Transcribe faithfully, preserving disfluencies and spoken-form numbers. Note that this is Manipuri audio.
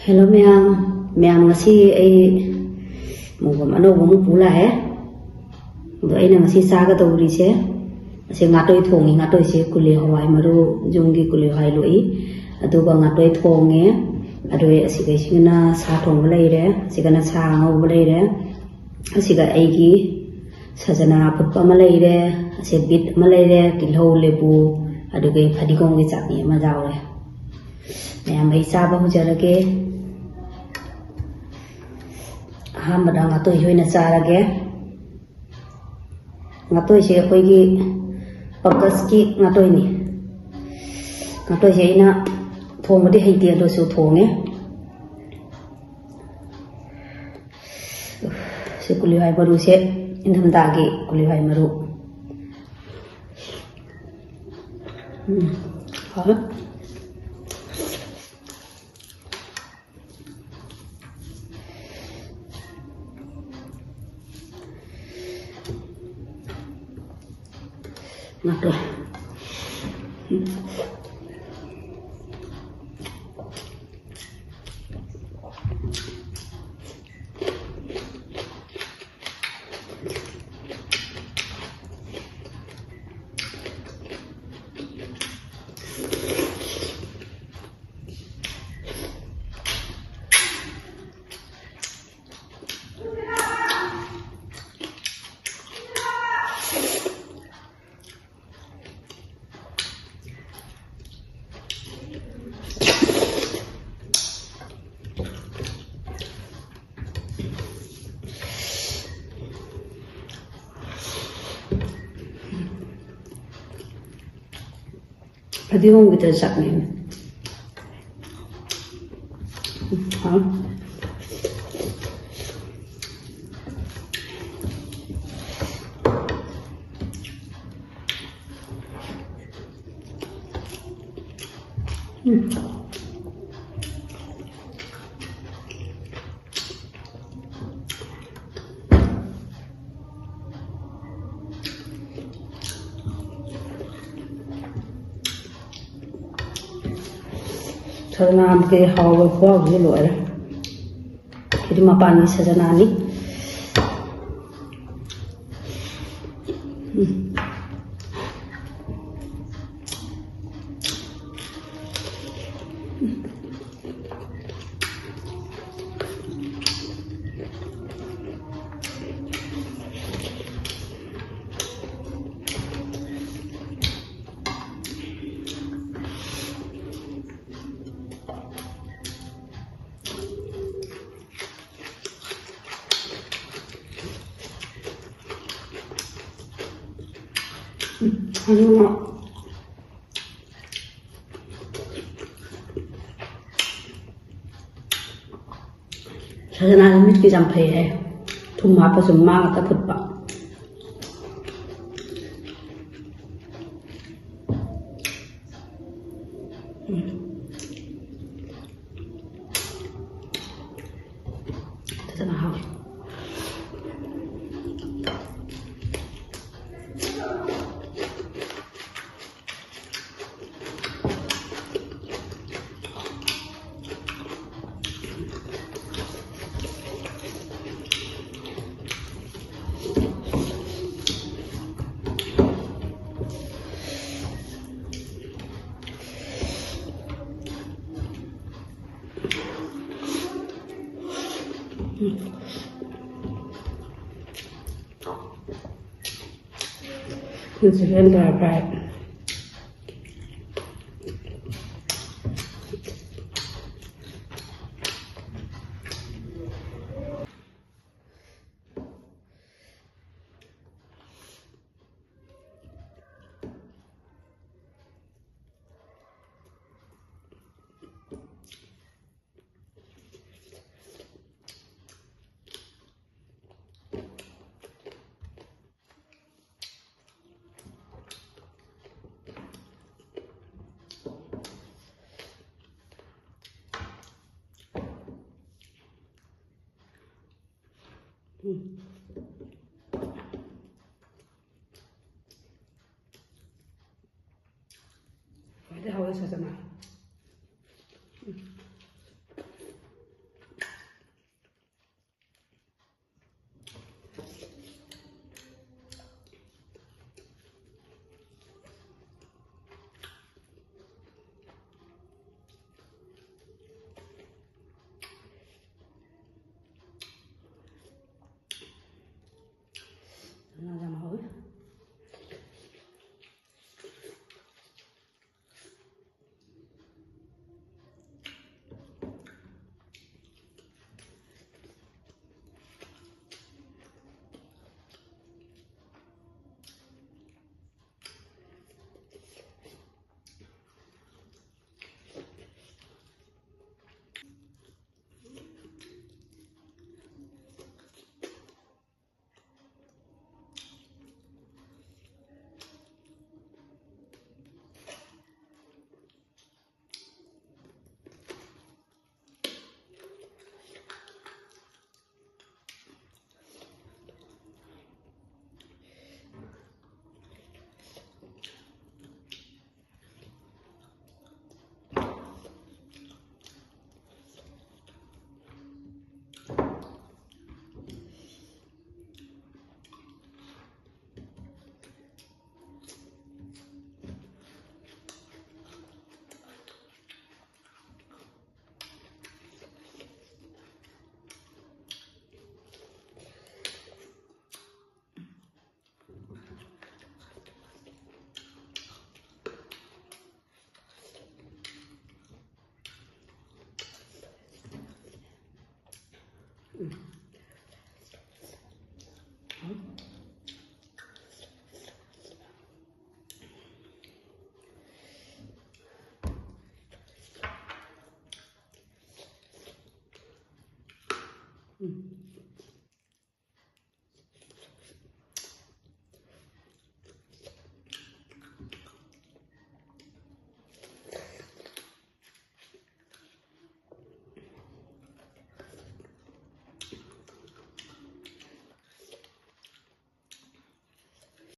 ꯍꯦꯜꯂꯣ ꯃꯌꯥꯝ, ꯃꯌꯥꯝ ꯉꯁꯤ ꯑꯩ ꯃꯣꯃꯣ ꯑꯅꯧꯕ ꯑꯃ ꯄꯨ ꯂꯥꯛꯑꯦ꯫ ꯑꯗꯣ ꯑꯩꯅ ꯉꯁꯤ ꯆꯥꯒꯗꯧꯔꯤꯁꯦ, ꯑꯁꯤ ꯉꯥꯇꯣꯏ ꯊꯣꯡꯉꯤ꯫ ꯉꯥꯇꯣꯏꯁꯦ ꯀꯨꯂꯤ ꯍꯋꯥꯏ ꯃꯔꯨ, ꯌꯨꯝꯒꯤ ꯀꯨꯂꯤ ꯍꯋꯥꯏ ꯂꯣꯛꯏ꯫ ꯑꯗꯨꯒ ꯉꯥꯇꯣꯏ ꯊꯣꯡꯉꯦ꯫ ꯑꯗꯨꯒ ꯑꯁꯤꯗꯩꯁꯤꯒꯅ ꯁꯥ ꯊꯣꯡꯕ ꯂꯩꯔꯦ, ꯑꯁꯤꯒꯅ ꯁꯥ ꯑꯉꯧꯕ ꯂꯩꯔꯦ, ꯑꯁꯤꯒ ꯑꯩꯒꯤ ꯁꯖꯅꯥ ꯑꯐꯨꯠꯄ ꯑꯃ ꯂꯩꯔꯦ, ꯑꯁꯤ ꯕꯤꯠ ꯑꯃ ꯂꯩꯔꯦ, ꯇꯤꯜꯍꯧ, ꯂꯦꯕꯨ, ꯑꯗꯨꯒ ꯐꯗꯤꯒꯣꯝꯒꯤ ꯆꯠꯅꯤ ꯑꯃ ꯌꯥꯎꯔꯦ꯫ ꯃꯌꯥꯝ ꯑꯩ ꯆꯥꯕ ꯍꯧꯖꯔꯒꯦ꯫ ꯑꯍꯥꯟꯕꯗ ꯉꯥꯇꯣꯏꯁꯦ ꯑꯣꯏꯅ ꯆꯥꯔꯒꯦ꯫ ꯉꯥꯇꯣꯏꯁꯦ ꯑꯩꯈꯣꯏꯒꯤ ꯄꯪꯀꯖꯀꯤ ꯉꯥꯇꯣꯏꯅꯤ꯫ ꯉꯥꯇꯣꯏꯁꯦ ꯑꯩꯅ ꯊꯣꯡꯕꯗꯤ ꯍꯩꯇꯦ, ꯑꯗꯨꯁꯨ ꯊꯣꯡꯉꯦ꯫ ꯁꯤ ꯀꯨꯂꯤ ꯍꯋꯥꯏ ꯃꯔꯨꯁꯦ, ꯏꯪꯊꯝꯊꯥꯒꯤ ꯀꯨꯂꯤ ꯍꯋꯥꯏ ꯃꯔꯨ꯫ ꯎꯝ, ꯍꯥꯎꯋꯦ꯫ ꯉꯥꯇꯣꯏ꯫ ꯐꯗꯤꯒꯣꯝꯒꯤꯗ ꯆꯠꯅꯤ꯫ ꯍꯥꯎ꯫ ꯎꯝ꯫ ꯁꯖꯅꯥꯒꯤ ꯍꯥꯎꯕ ꯈꯨꯍꯥꯎꯁꯤꯗꯤ ꯂꯣꯏꯔꯦ꯫ ꯁꯤꯗꯤ ꯃꯄꯥꯟꯒꯤ ꯁꯖꯅꯥꯅꯤ꯫ ꯎꯝ꯫ ꯁꯖꯅꯥꯁꯦ ꯃꯤꯠꯀꯤꯁꯦ ꯌꯥꯝ ꯐꯩ ꯍꯥꯏ꯫ ꯊꯨꯝ ꯍꯥꯞꯄꯁꯨ ꯃꯥ ꯉꯥꯛꯇ ꯐꯨꯠꯄ꯫ ꯐꯖꯅ ꯍꯥꯎꯋꯤ꯫ Chicken dry fry. ꯎꯝ꯫ ꯈ꯭ꯋꯥꯏꯗꯩ ꯍꯥꯎꯕ ꯁꯖꯅꯥ꯫ ꯎꯝ꯫